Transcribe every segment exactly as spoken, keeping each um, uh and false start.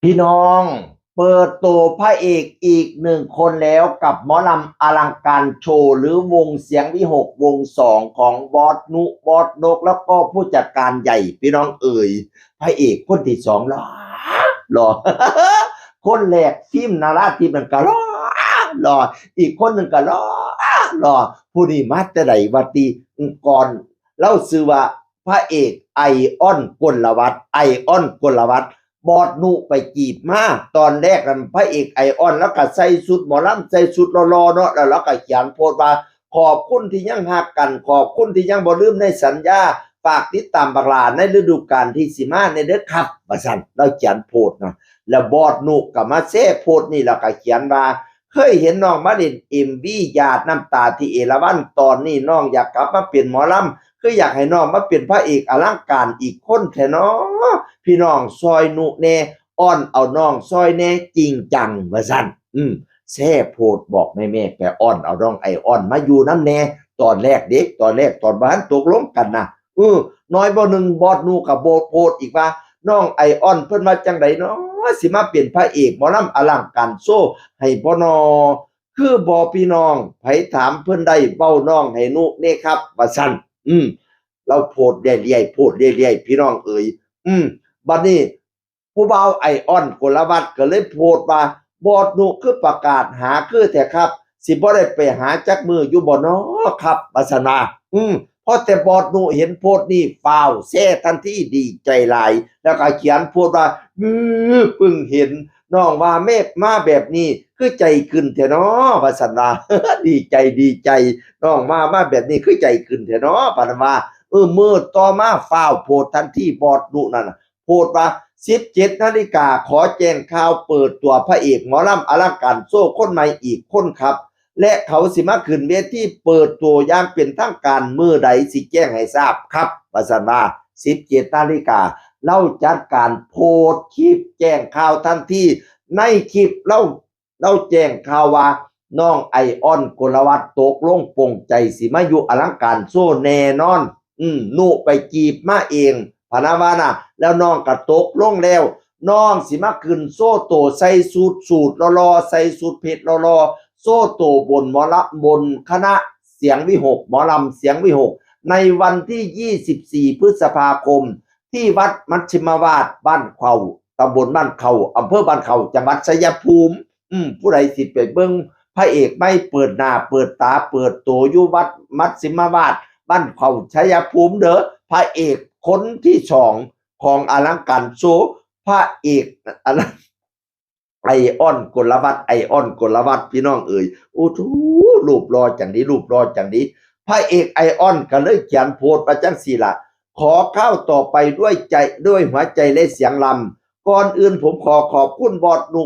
พี่น้อง เปิดตัวพระเอกอีกหนึ่งคนแล้วกับหมอลำอลังการโชว์ หรือวงเสียงวิหกวงสองของบอสนุ บอสนก แล้วก็ผู้จัดการใหญ่ พี่น้องเอ๋ย พระเอกคนที่สองหล่อหล่อ คนแรก ฟิล์มนาราทิพย์นั่นก็หล่อหล่อ อีกคนหนึ่งก็หล่อหล่อ ผู้นี้มาแต่ใดวะติ ก่อน เล่าชื่อว่าพระเอกไอออน กลวัฒน์ ไอออน กลวัฒน์ บอสนุไปจีบมา ตอนแรกนั้นพระเอกไอออนแล้วก็ใส่ชุดหมอลำ ใส่ชุดหล่อๆเนาะ แล้วเราก็เขียนโพสต์ว่า ขอบคุณที่ยังฮักกัน ขอบคุณที่ยังบ่ลืมในสัญญา ฝากติดตามบักหล่าในฤดูกาลที่สิมาในเด้อครับ ว่าซั่น เราเขียนโพสต์เนาะ แล้วบอสนุก็มาแชร์โพสต์นี่ แล้วก็เขียนว่า เคยเห็นน้องมาเล่นเอ็มวีหยาดน้ำตาที่เอราวัณ ตอนนี้น้องอยากกลับมาเป็นหมอลำ คืออยากให้น้องมาเป็นพระเอกอลังการอีกคนแท้น้อ พี่น้องซอยนุแน่ อ้อนเอาน้องซอยแน่ จริงจัง ว่าซั่น อืม แชร์โพสต์บอกแม่ๆ ไปอ้อนเอาน้องไอออนมาอยู่นำแน่ ตอนแรกเด้ ตอนแรกตอนบ่ทันตกลงกันนะ เออ น้อยบ่หนึ่ง บอสนุก็โพสต์อีกว่า น้องไอออนเพิ่นว่าจั่งใดน้อ สิมาเป็นพระเอกหมอลำอลังการโชว์ให้บ่น้อ คือบ่พี่น้อง ไผถามเพิ่นได้ เว้าน้องให้นุแน่ครับ ว่าซั่น อืม เราโพสต์เรื่อยๆ โพสต์เรื่อยๆ พี่น้องเอ๋ย อืม บัดนี้ ผู้บ่าวไอออน กลวัฒน์ก็เลยโพสต์ว่า บอสนุคือประกาศหาคือแท้ครับ สิบ่ได้ไปหาจักมื้ออยู่บ่น้อครับ ว่าซั่นว่า อืม พอแต่บอสนุเห็นโพสต์นี่ ฟ้าวแชร์ทันที ดีใจหลาย แล้วก็เขียนโพสต์ว่า อื้อ เพิ่งเห็น น้องว่าแม่มาแบบนี้ คือใจขึ้นแท้น้อ ว่าซั่นว่า ดีใจ ดีใจ น้องมา มาแบบนี้ คือใจขึ้นแท้น้อ ปานนั้นว่า เออ มื้อต่อมา ฟ้าวโพสต์ทันที บอสนุนั่นน่ะ โพสต์ว่า สิบเจ็ดนาฬิกา ขอแจ้งข่าวเปิดตัวพระเอกหมอลำอลังการโชว์คนใหม่อีกคนครับ และเขาสิมาขึ้นเวทีเปิดตัวอย่างเป็นทางการมื้อใด สิแจ้งให้ทราบครับ ว่าซั่นว่า สิบเจ็ดนาฬิกา เฮาจัดการโพสต์คลิปแจ้งข่าวทันที ในคลิปเฮา เฮาแจ้งข่าวว่า น้องไอออน กลวัฒน์ ตกลงปลงใจสิมาอยู่อลังการโชว์แน่นอน อืม นุไปจีบมาเอง พะนะว่านะ แล้วน้องก็ตกลงแล้ว น้องสิมาขึ้นโชว์โตใส่ชุด สูทหล่อๆ ใส่ชุดเพชรหล่อๆ โชว์โตบนหมอลำ บนคณะเสียงวิหก หมอลำเสียงวิหก ในวันที่ ยี่สิบสี่ พฤษภาคม ที่วัดมัชฌิมวาส บ้านเข้า ตำบลบ้านเข้า อำเภอบ้านเข้า จังหวัดชัยภูมิ อืม ผู้ใดสิไปเบิ่งพระเอกใหม่เปิดหน้าเปิดตาเปิดโตอยู่วัดมัชฌิมวาส บ้านเข้า ชัยภูมิเด้อ พระเอกคนที่สองของอลังการโชว์ พระเอกอลัง ไอออน กลวัฒน์ ไอออน กลวัฒน์ พี่น้องเอ๋ย โอ้โห รูปหล่อจั่งดี รูปหล่อจั่งดี พระเอกไอออนก็เลยเขียนโพสต์ว่าจั่งซี้ล่ะ ขอก้าวต่อไปด้วยใจ ด้วยหัวใจและเสียงลำ ก่อนอื่นผมขอขอบคุณบอสนุ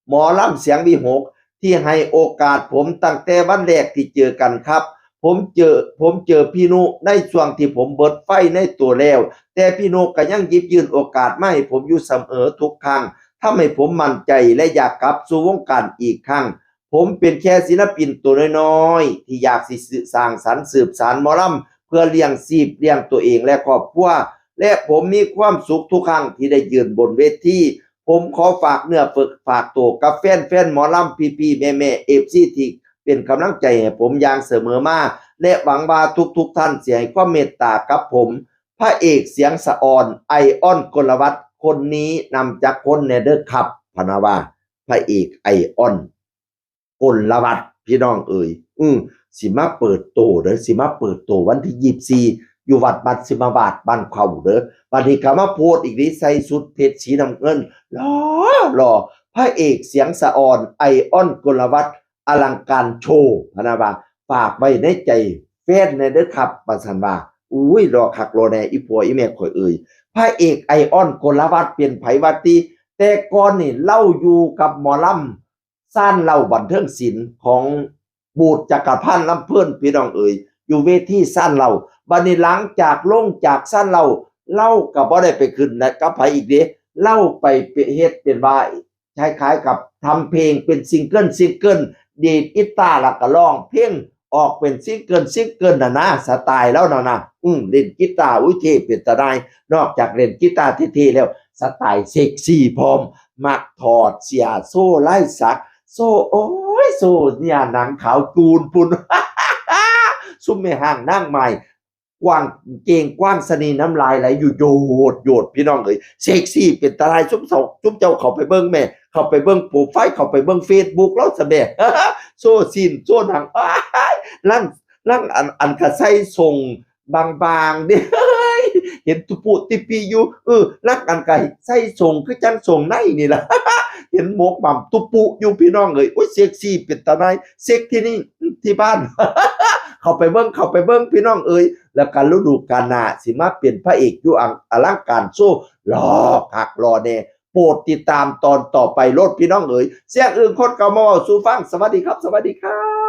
หมอลำเสียงวิหก ที่ให้โอกาสผมตั้งแต่วันแรกที่เจอกันครับ ผมเจอ ผมเจอพี่นุในช่วงที่ผมเบิดไฟในตัวแล้ว แต่พี่นุก็ยังหยิบยื่นโอกาสมาให้ผมอยู่เสมอทุกครั้ง ทำให้ผมมั่นใจและอยากกลับสู่วงการอีกครั้ง ผมเป็นแค่ศิลปินตัวน้อยๆ ที่อยากสิสร้างสรรค์สืบสานหมอลำ เพื่อเลี้ยงชีพเลี้ยงตัวเองและครอบครัว และผมมีความสุขทุกครั้งที่ได้ยืนบนเวที ผมขอฝากเนื้อฝากตัวกับแฟนๆหมอลำ พี่ๆแม่ๆ เอฟซี ที่เป็นกำลังใจให้ผมอย่างเสมอมา และหวังว่าทุกๆท่านสิให้ความเมตตากับผม พระเอกเสียงสะออน ไอออน กลวัฒน์ คนนี้นำจักคนแน่เด้อครับ พะนะว่า พระเอกไอออน กลวัฒน์ พี่น้องเอ๋ย อืม สิมาเปิดโตเด้อ สิมาเปิดโตวันที่ ยี่สิบสี่ อยู่วัดมัชฌิมวาส บ้านเข้าเด้อ บัดนี้ก็มาโพสต์อีกนี่ ใส่ชุดเพชรสีน้ำเงิน หล่อหล่อ พระเอกเสียงสะออน ไอออน กลวัฒน์ อลังการโชว์ พะนะว่า ฝากไว้ในใจแฟนแน่เด้อครับ ว่าซั่นว่า อุ้ย หล่อคักหล่อแน่ อีพ่ออีแม่ข่อยเอ๋ย พระเอกไอออน กลวัฒน์ เป็นไผวาติ แต่ก่อนนี่ลาวอยู่กับหมอลำ ซานเหล้าบันเทิงศิลป์ของบูดจักรพันธ์ลำเพลิน พี่น้องเอ๋ย อยู่เวทีซานเหล้า บัดนี้หลังจากลงจากซานเหล้า ลาวก็บ่ได้ไปขึ้นนะกับไผอีกเด้ ลาวไปเฮ็ดเป็นว่า คล้ายๆกับทำเพลงเป็นซิงเกิล ซิงเกิล ดีดกีตาร์แล้วก็ร้องเพลง ออกเป็นซิงเกิล ซิงเกิลน่ะนะ สไตล์ลาวน่ะนะ อืม เล่นกีตาร์ อุ้ย เท่เป็นตาหน่าย นอกจากเล่นกีตาร์เท่ๆแล้ว สไตล์เซ็กซี่พร้อม มักถอดเสื้อโชว์ลายสัก โชว์ โอ้ย โชว์เนี่ยหนังขาวจูนพุ้น ซุมแม่ฮ้างนางไม้ กว้างเกงกว้างสะนีน้ำลายไหลอยู่โยดโยด พี่น้องเอ้ย เซ็กซี่เป็นตาลาย ซุมเจ้าซุมเจ้าเข้าไปเบิ่งแม่ เข้าไปเบิ่งโปรไฟล์ เข้าไปเบิ่งเฟซบุ๊กลาวซะแม่ โชว์สิ้นโชว์หนัง อ้าย ลางลางอันอันกะใส่ส่งบางๆเด้ เห็นตุปุติปิอยู่ เออ ลางอันกะใส่ส่งคือจั่งส่งในนี่ล่ะ เห็นหมวกหม่ำตุปุอยู่ พี่น้องเอ้ย โอ้ย เซ็กซี่เป็นตาลาย เซ็กที่นี่ที่บ้าน เข้าไปเบิ่ง เข้าไปเบิ่ง พี่น้องเอ้ย แล้วกะฤดูกาลหน้าสิมาเป็นพระเอกอยู่อัง อลังการโชว์ หล่อคักหล่อแน่ โปรดติดตามตอนต่อไปโลด พี่น้องเอ้ย เสียงอึ่งคนเก่ามาเว้าสู่ฟัง สวัสดีครับ สวัสดีครับ